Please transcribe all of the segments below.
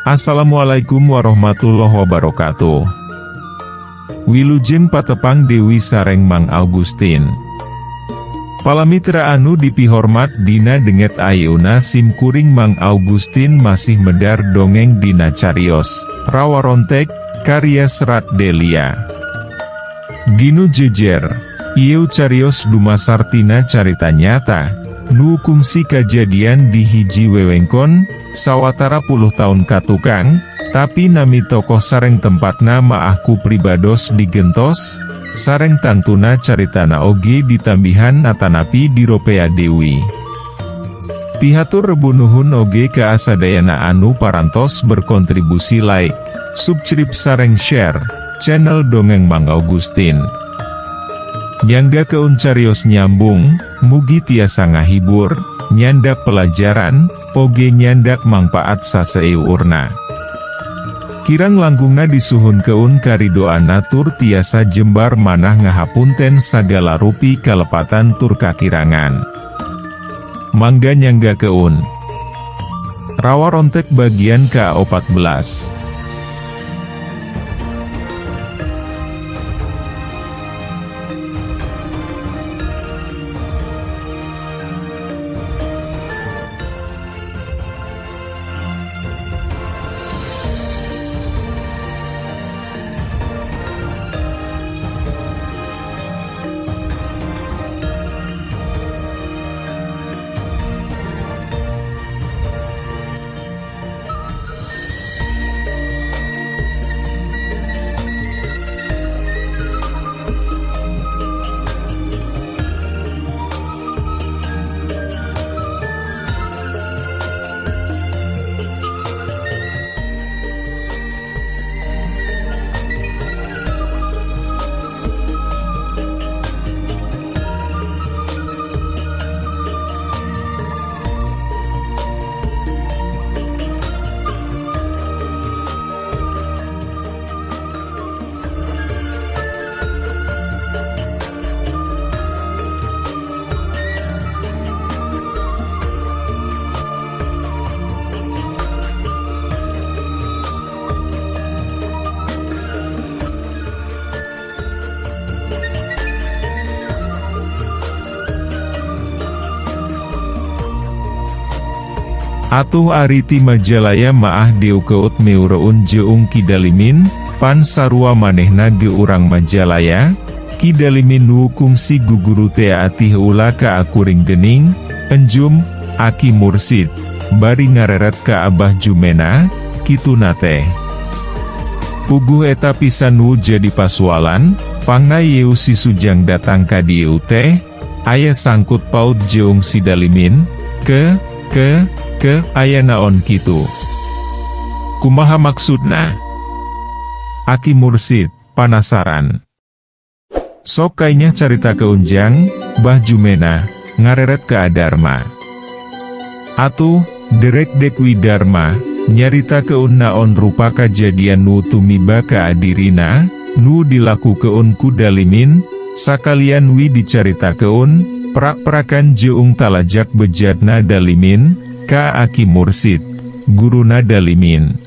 Assalamualaikum warahmatullahi wabarakatuh. Wilujeng patepang Dewi sareng Mang Augustin. Palamitra anu dipihormat dina denget ayeuna sim kuring Mang Augustin masih medar dongeng dina carios Rawarontek, karya Serat Delia. Dinu jejer, ieu carios dumasar tina carita nyata, nu kungsi kajadian di hiji wewengkon, sawatara puluh tahun katukang, tapi nami tokoh sareng tempatna maah ku pribados digentos, sareng tangtuna caritana oge ditambihan atanapi diropea deui. Pihatur rebu nuhun oge ka asadayana anu parantos berkontribusi like, subscribe sareng share, channel Dongeng Mang Augustin. Nyanggakeun carios nyambung, mugi tiasa ngahibur, nyandak pelajaran, oge nyandak mangpaat saseueurna. Kirang langkungna disuhunkeun karidoanna tur tiasa jembar manah ngahapunten sagala rupi kalepatan tur kakirangan. Mangga nyanggakeun. Rawarontek bagian ke-14. Atuh ari ti Majalaya maah deukeut meureun jeung Ki Dalimin, pan sarua manehna ge urang Majalaya, Ki Dalimin nu kungsi guguru tea tiheula ka akuring gening, enjum, Aki Mursid, bari ngareret ka Abah Jumena, kituna teh. Puguh eta pisan nu jadi pasualan, pangna yeu si Sujang datang ka dieu teh, aya sangkut paut jeung si Dalimin, ke, aya naon kitu. Kumaha maksudna? Aki Mursid, panasaran. Sok kainyah caritakeun Jang, Bah Jumena, ngareret ka Dharma. Atuh, derek dek Widarma, nyaritakeun naon rupa kajadian nu tumiba ka adirina, nu dilakukeun ku Dalimin, sakalian wi dicaritakeun, prak-prakan jeung talajak bejatna Dalimin, ka Aki Mursid, guruna Dalimin.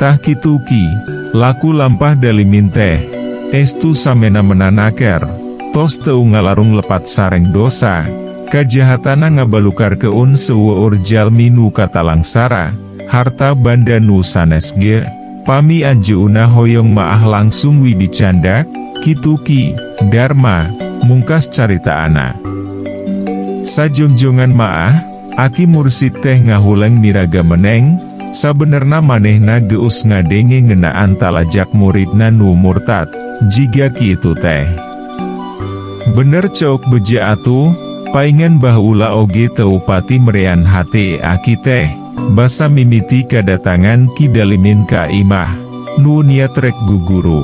Tah kitu Ki, laku lampah Dalimin teh, estu samena-mena naker, tos teu ngalarung lepat sareng dosa, kajahatana ngabalukarkeun seueur jalmi nu katalangsara, harta banda nu sanes ge, pami anjeunna hoyong maah langsung wi dicandak, kitu Ki Darma, mungkas caritaana. Sajongjongan maah, Aki Mursid teh ngahuleng miraga meneng, sabenerna manehna geus ngadenge ngeunaan talajak muridna nu murtad, jiga kitu teh. Bener ceuk beja atuh, paingan baheula oge teu pati merean hate aki teh, basa mimiti kadatangan Ki Dalimin ka imah, nu niat rek guguru.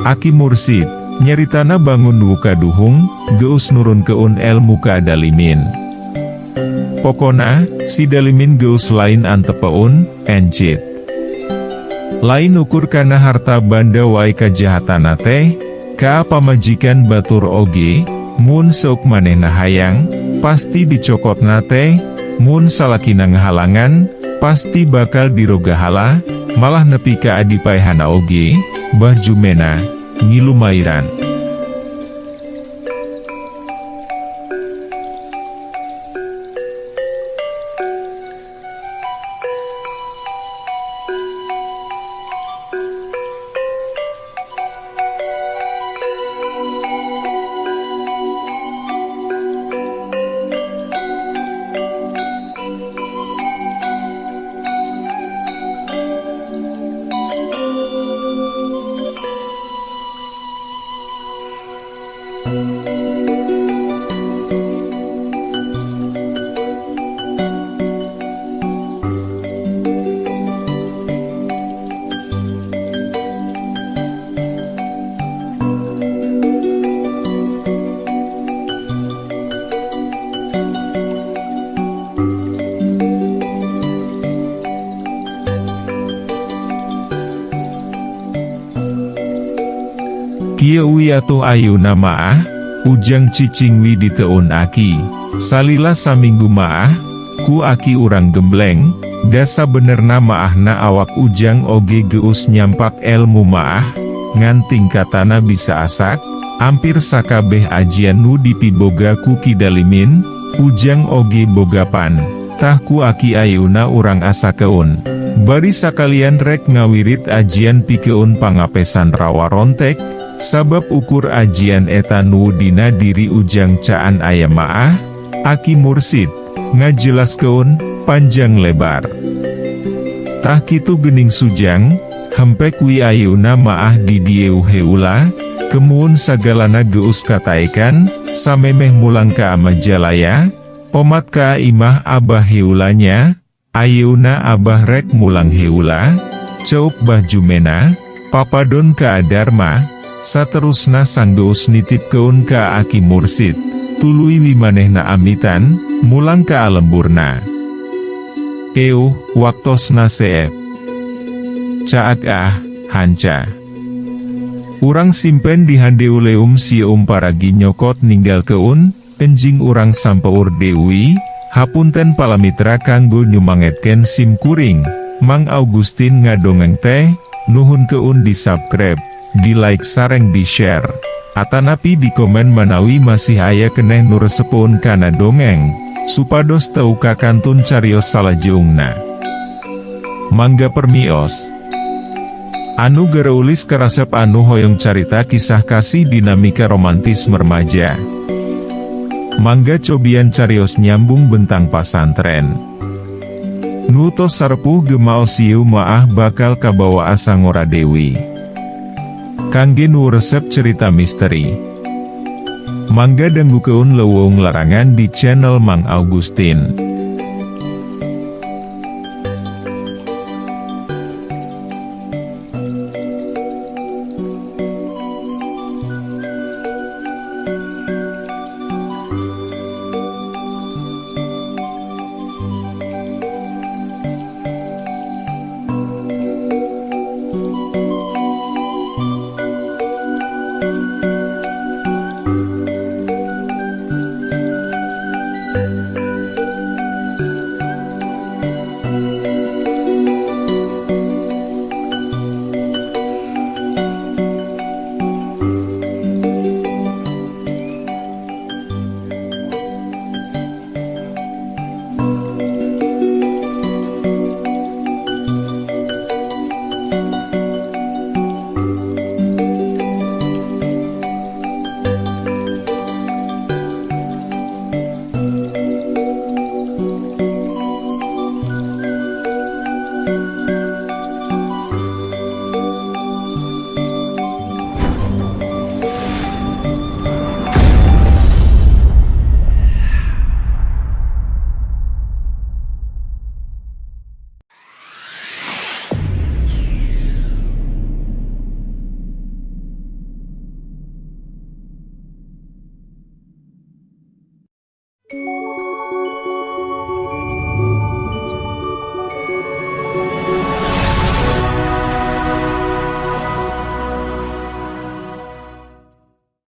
Aki Mursid, nyaritana bangun nu kaduhung, geus nurunkeun elmu ka Dalimin. Pokona, si Dalimin geus lain antepeun, encit. Lain ukur kana harta banda wae kajahatana teh, ka pamajikan batur oge, mun sok manehna hayang, pasti dicokotna teh, mun salakina ngahalangan, pasti bakal dirogahala, malah nepi ka adi paehana oge, Bah Jumena, ngilu mairan. Kieu wi atuh ayeuna maah, Ujang cicing wi diteun aki, salila saminggu maah, ku aki urang gembleng, da sabenerna maahna awak Ujang oge geus nyampak elmu maah, ngan tingkatana bisa asak, ampir sakabeh ajian nu dipiboga ku Ki Dalimin, Ujang oge bogapan, tah ku aki ayeuna urang asakeun. Bari sakalian rek ngawirit ajian pikeun pangapesan rawa rontek, sabab ukur ajian eta nu dina diri Ujang caan aya maah, Aki Mursid, ngajelaskeun, panjang lebar. Tah kitu gening Sujang, hempek wi ayeuna maah di dieu heula, kemuun sagalana geus kataekan, samemeh mulang ka Majalaya, omat ka imah abah heulanya, ayeuna abah rek mulang heula, ceuk Bah Jumena, papadon ka Dharma, saterusna sanggeus nitipkeun ka Aki Mursid, tuluy wi manehna amitan, mulang ka alemburna. Euh, waktosna seep. Caak ah, hanca. Urang simpen di handeuleum sieum paragi nyokot ninggalkeun, enjing urang sampeur deui, hapunten palamitra kanggo nyumangetken sim kuring, Mang Augustin ngadongeng teh, nuhunkeun di subscribe, di like sareng di share. Atanapi di komen manawi masih aya keneh nu resepeun kana dongeng, supados teu kakantun carios salajeungna. Mangga permios. Anu gareulis karasep anu hoyong carita kisah kasih dinamika romantis remaja. Mangga cobian carios nyambung bentang pasantren. Nu tos sarepuh gemaos ieu maah bakal kabawa asa ngora deui. Kangge nu resep cerita misteri. Mangga danggukeun leuweung larangan di channel Mang Augustin.